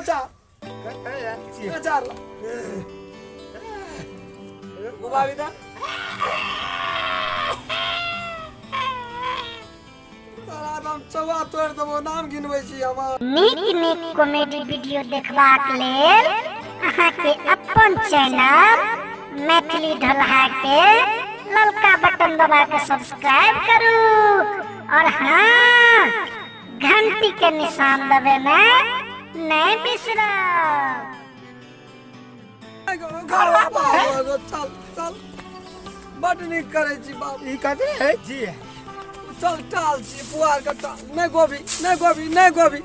अचार। अचार ला। घुमाबी तऽ। तोरा तऽ हम चौआ तोड़ि देबो, नाम गिनबै छी हमर। नीक नीक कॉमेडी वीडियो देखबाक लेल अहाँके अपन चैनल मैथिली ढोलहा के ललका बटन दबा के सब्सक्राइब करू और हाँ, घंटी के निशान दबे में नहीं बिसरब। चल चल, बड नीक करै छी बाबू। ई कथी है जी? चल, टाल छी, पुआर के टाल। नहि गोभी, नहि गोभी, नहि गोभी,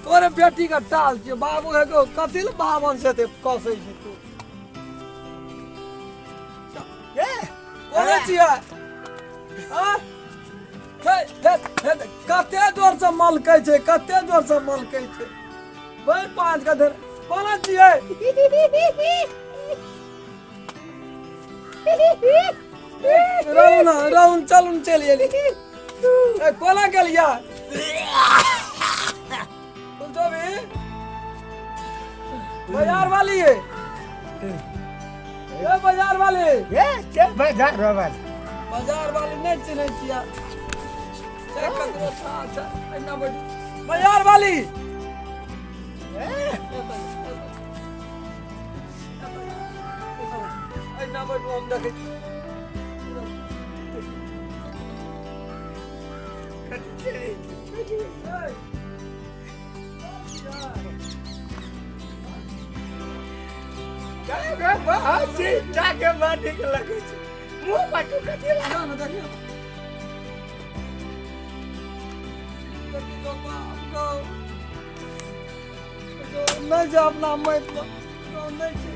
तोरे बेटी के टाल छियै बाबू। हे गो, कथी ले बावन से ते कसै छी तू? ए। कोने छियै? हाँ? हे, हे, हे, कते जोर से मलकै छै, कते जोर से मलकै छै। भरि पाँच के धर कोना छियै? रहू ना, रहू, चलू न, चलि एली। ए, कोना गेलियै भी बाजार वाली? ए, ए बाजार वाली। ए के बाजार वाली? बाजार वाली नहि चिन्है छियै? चेक ककरो छा, अच्छा, एना बैठू। बाजार वाली। ए। एना बैठू, हम देखै छी। कथी? जाके बड़ नीक लगै छै। मुँह पटू कथी ला? ना ना, देखियौ, देखियौ बाप गौ। गौ, नहि छै अपना माटि पर। गौ, नहि छै।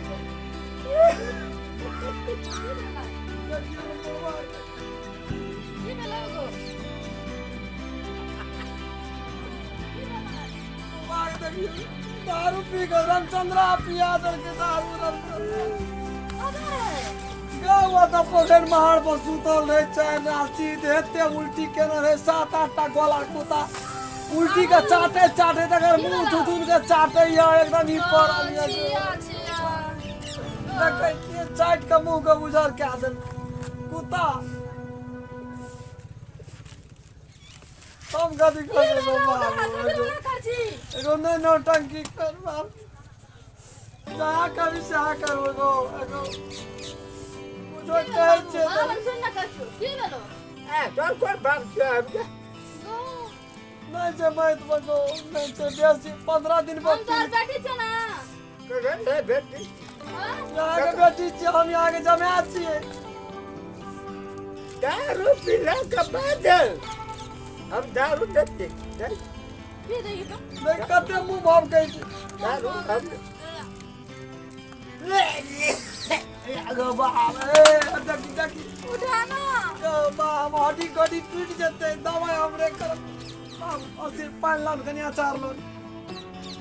देखियौ बाबा। की भेलै गो? की भेलै? बाबा के देखियौ, दारू पी कऽ रामचंद्रा पिया देलकै दारू रामचंद्रा। कतऽ रहै? गौ, तऽ पोखरि महार पर सुतल रहै चारि राशि, एते उल्टी केने रहै, सात आठ टा गोला कुत्ता उल्टी के चाटे चाटे तकर मुंह थुथुन के चाटे या एकदम ही पड़ल या। छिया छिया। देखै छियै, चाटि के मुंह के उजर कए देल कुत्ता। हम कथी की करबै भेलै? गौ ओकर बाबू? हाथ एगो कथी कर छी? एगो नहि नौटंकी कर बाप, जहाँ कभी सहा करू। एगो एगो कुछो कहै छियै बाबा तऽ सुन ना, कछु की भेलो? ए, तोर कोन बाप छै आबि के? गो। नहि छै माइत बगो, नहि छै बेसी 15 दिन पर। हम तोहर बेटी छौ ना? कखन हे बेटी? हाँ? यहाँके बेटी छियै हम, यहाँके जमाय छियै। दारू पीला के बाद हम दारू नहीं पी नहीं। पी देगी तो। नहि, कते मुँह भाव कहै छै। दारू हम गो बाप, ए देखी देखी। उठा ना। गो बाप, हड्डी गड्डी टूटि जेतै, दवाइ हमरे करब बाप। असिर पानि लान, कनि अचार लोन,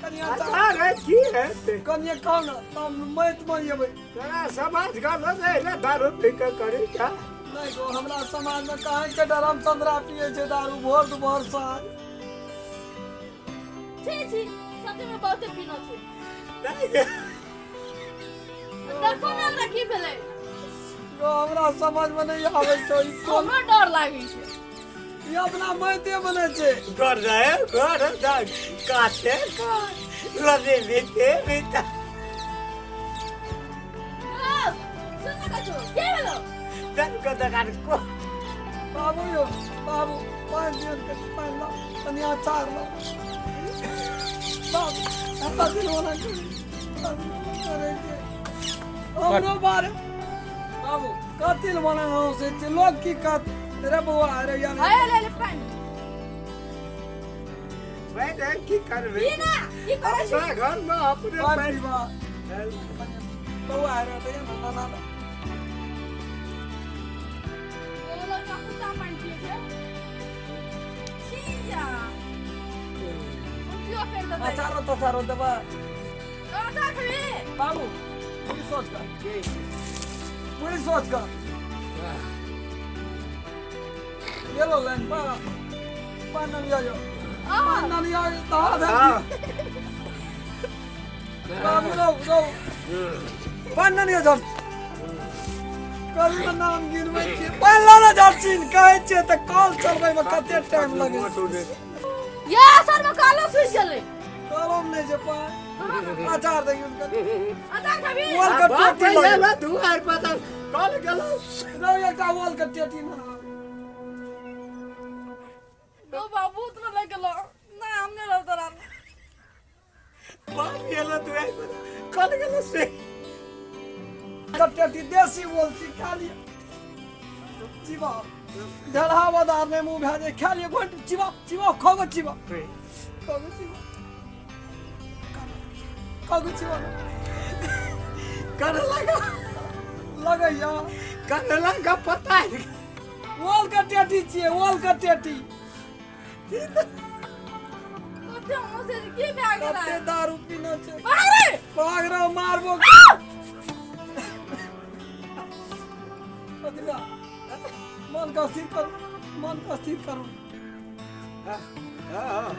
कनि अचार। अचार है की है ते? कनिए खाउ ने तब मैत मरि जेबै। तोरा समाज गलत है ना, दारू पी के करी क्या? नहि गो, हमरा समाजमे कहाँ के रामचंद्रा पियै छै दारू भोर दुपहर साँझ। छी छी, सच में बहुते पीनो छी। नहीं गे। देखो ना, हमरा की भेलै? गो, हमरा समझमे नहि आबै छै ई कोन। हमरो डर लागै छै। ई अपना मैते बनै छै। घर जाए घर जाए काटे काट लगे बीते बीता। गो, सुन ना, कछु की भेलो? दारू के दुकान को। बाबू यौ बाबू, पानि दियौ ने कनि, पानि लाउ, कनि अचार लाउ बाबू। हमरा दिल वाला करै छै हमरो बारे बाबू, कथी लए बना हँसै छै लोग? की कहत रे बौआ रे यार? हे ले ले पानि। मैं देख की करबे? पी ना, की करै छी? अपना घर में अपने पानि पैर पीबा बौआ रे, दैया ना ना ना। ओ लड़का कुत्ता पानि पियै छै। छी जा, उल्टियो कर देतै। अचारो तचारो देबा? अचार खेबी? बाबू, पूरी सोच कर, पूरी सोच कर ये लो लाइन पा पान लिया जो, पान लिया दहा दे। हाँ। बाबू रौ रौ पानि नहि झर कल के नाम गिनबै छियै पानि लऽ ने झरछिन कहै छियै तऽ कल चलबैमे कते टाइम लगै छै ये सर में कालो सुख गेलै कलम नहि छै पानि अचार दे यूज कर अचार खाबी ओल के टेटी लगे दुआर पर तऽ कल गेलौ रौ एकटा ओल के टेटी ने तो बाबू तो लग गेलो ना हम नहीं रहब तोरा बाप गेलो दुआर पर कल गेलो से के टेटी देसी ओल छी खा लिअ चिबा ढेलहा बदार नहि मुँह भए जाय खा लिअ घोंट चिबा चिबा खाओ चिबा खाओ चिबा खाओ चिबा करे लगा लगैया करे लगा पता है ओल के टेटी छियै ओल के टेटी कते हंसे की भए गेलै कते दारू पीना छै भाग रे भाग रहो मारबो अथवा मन का स्थिर करू मन का स्थिर करू हाँ हाँ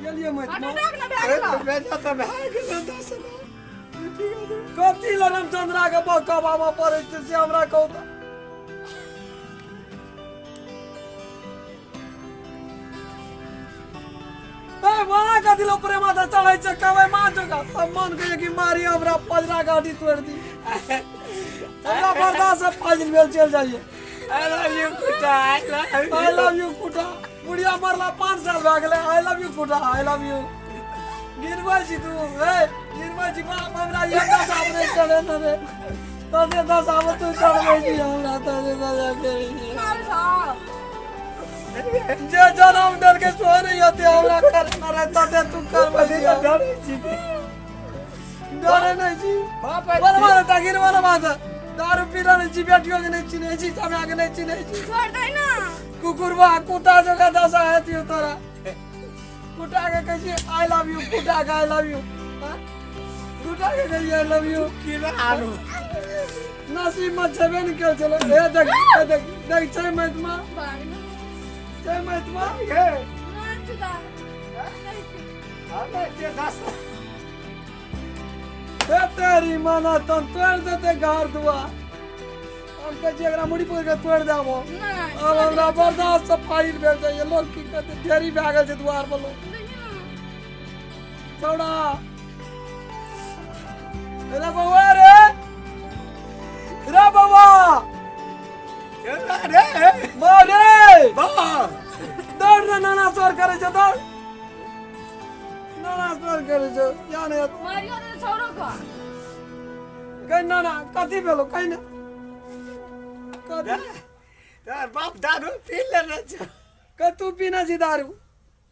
ये लिए मत हार्ट अटैक ना भए गेलो बेटा तऽ भए गेलो दस ना कथी लए रामचंद्रा के बकबाबऽ पड़ै छै से हमरा कहू तऽ ए मारा कथी लए प्रेमा तऽ चढ़ै छै कहबै मार चुका सब मन कहै कि मारी हमरा पजरा गाड़ी तोड़ि दी हमरा बर्दाश्त से फाजिल भेल चलि जाइए I love you कुटा I love I love you कुटा बुढ़िया मरला 5 साल भए गेलै I love you कुटा I love you गिरबै छी तू हे गिरबै छी बाप हमरा ये दस आब नहि चढ़े न रे तते दस आब तू चढ़बै छी हमरा तते दस आब करै छी मार साहब जे जनम देलकै सो नहि होते हमरा कर न रे तते तू करबै छी डरै छी डरे नहि छी बाप बरबा ता गिरबा न बात दारू पीला नहि छी बेटियो के नहि चिन्है छी हमरा के नहि चिन्है छी छोड़ दे ना कुकुरबा कुत्ता जकाँ दशा हेतियो तोरा कुटा के कहै छी I love you कुटा के I love you कुटा के कहै छी I love you की आलू नसीब में छेबे ने केल छलै हे देख हे देख देख छै मैतमा भाग ना छै मैतमा हे ना चुदा नहीं छी। हमे जे दस हे तेरी माना तन तोड़ देते घर दुआ हम कहै छी एकरा मुड़ी पकड़ के तोड़ देबो नहीं आब हमरा बर्दाश्त से फाइल भेल जाइए लोग की कहते ढेरी भए गेल छै दुआर पर लोग नहीं ना छौड़ा रे बौआ रे रे बौआ रे बौआ रे बा दौड़ रे नाना शोर करे छै दौड़ नाना शोर करे छै या नहीं मारियो दे छोड़ो का कहि नाना कथी भेलो कहि ने कथी तोहर बाप दारू पी लेने छौ कह तू पीना छी दारू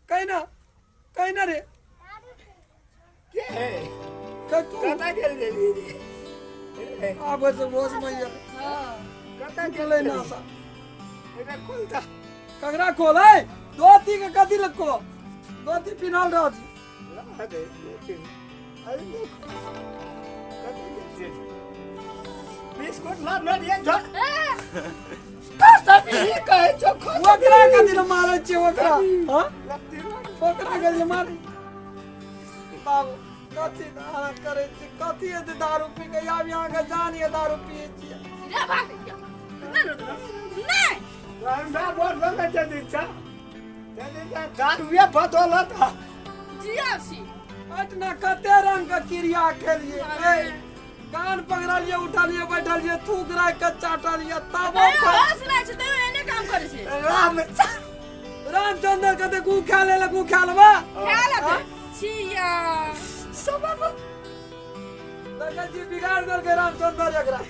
कहि ना कहि ना रे के कह तू कतऽ गेल रही रे आबै से होश में ये हां कतऽ गेल गेलै नासा एकरा खोल तऽ ककरा खोल है धोती के कथी लको धोती पिन्हल रह छी रह दे अरे कतऽ गेल छी बिस्कुट ला न रे झ सब ही कहै छौ खो ओकरा कथी लए मारै छियै ओकरा हाँ ओकरा कथी लए मारै बाबू कथी अहाँ करै छी कथी हेतै दारू पी के आब अहाँके जान ये दारू पियै छियै रे भाग नहीं नहीं हमरा बोल न जदी छा जदी छा दारूए बदौलत जिया छी एतना कते रंग के क्रिया केलिए ए कान पकड़लिए उठलिए बैठलिए थूक राखि के चाटलिए तबो तैयो होश नहि छै तैयो एने काम करै छै राम रामचंद्र कते गू खा लेलक गू खा लेबा खा लेतै छिया समय पर देखै छी बिगाड़ देलकै रामचंद्र एकरा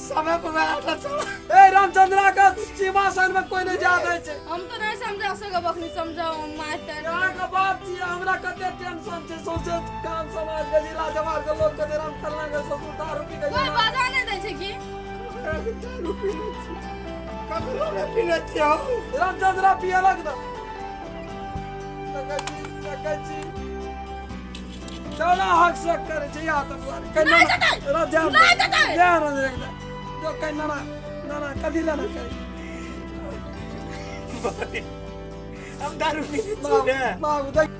समय पर आटा चला ए रामचंद्रा के सिंहासन में कोई नहीं जा दै छै हम तऽ नहि समझा सकब अखनी समझाउ मास्टर अहाँ के बाप छी हमरा कते टेंशन छै सौंसे गाम समाज के जिला जवार के लोग कते राम फलना के ससुर दारू पी के कोई बाधा नहि दै छै की दारू पीने छी ककरो नहि पीने छी हम रामचंद्रा पियलक न देखै छी देखै छी चौड़ा हक सक करै छै या तऽ बुआ कहि नहि जेतै। ना ध्यान नहि जेतै। ध्यान दे जो कहि ना ना ना कथी लेना कहि हम दारू पीने छी ने बाबू देख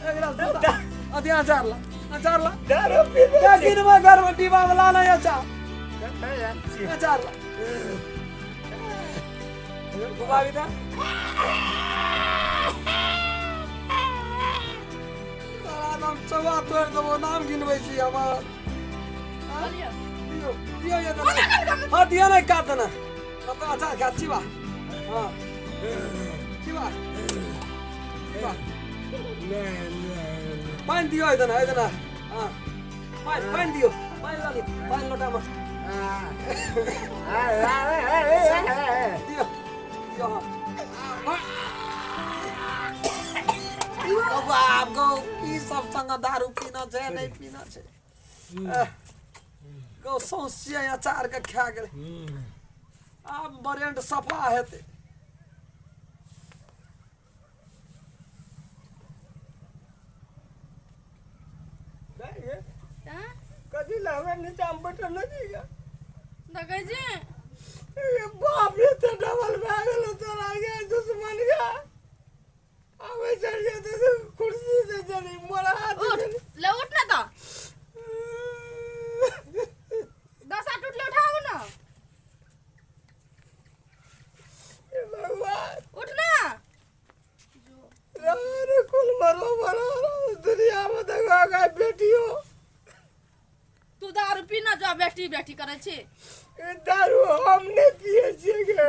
एकरा सुता अथी अचार ला, अचार ला। दारू पी ले छी। लेकिन में घर में डिब्बा में लाना है अचार। कतऽ आयल छी? अचार ला। घुमाबी तऽ। तोरा नाम चौआ तोड़ि देबो, नाम गिनबै छी हमर। बोलियो। दियौ, दियौ ये तऽ। हँ, दियौ ने काट देना। कतऽ अचार खा, चिबा। हँ, चिबा, चिबा। पानि दियौ एहि देना, एहि देना। हँ, पानि, पानि दियौ, पानि लऽ लियौ, पानि लोटामे दियौ, दियौ। हँ, बाप गौ, की सब संग दारू पीना छै, नहि पीना छै। गौ, सौंसे अचार के खा गेलै। आब ब्रेंड सफा हेतै। कथी लए हमरा नीचामे बैठल नहि छी गे? देखै छी। ए बाप रे, ते डबल भए गेलो तोरा गे दुश्मन गे। आबै चढ़िए तऽ कुर्सी से चली मोरा हाथ। उठ ले, उठ ना तऽ। दशा टूटले, उठाऊ ना। भगवान। उठ ना। रे कुल मरो मरो दुनिया में देखो गा बेटियो। तू दारू पी ना जा, बेटी बेटी करै छी। ई दारू हम नहि पियै छियै गे,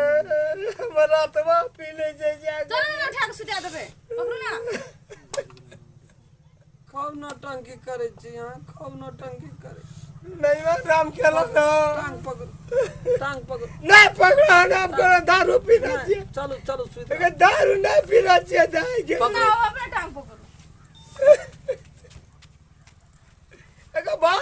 हमर आत्मा पी लै छै जा। चल ना, उठा के सुता देबै, पकड़ू ना। खूब नौटंकी करै छी अहाँ, खूब नौटंकी करै छी। नहीं राम खेला ना। टांग पकड़ू, टांग पकड़ू। नहीं पकड़ा नाम करो, दारू पीना छियै। चलू, चलू, सुति। अगर दारू नहीं पीना छियै दाई के। ना, ओ अपना टांग पकड़ू। अगर बा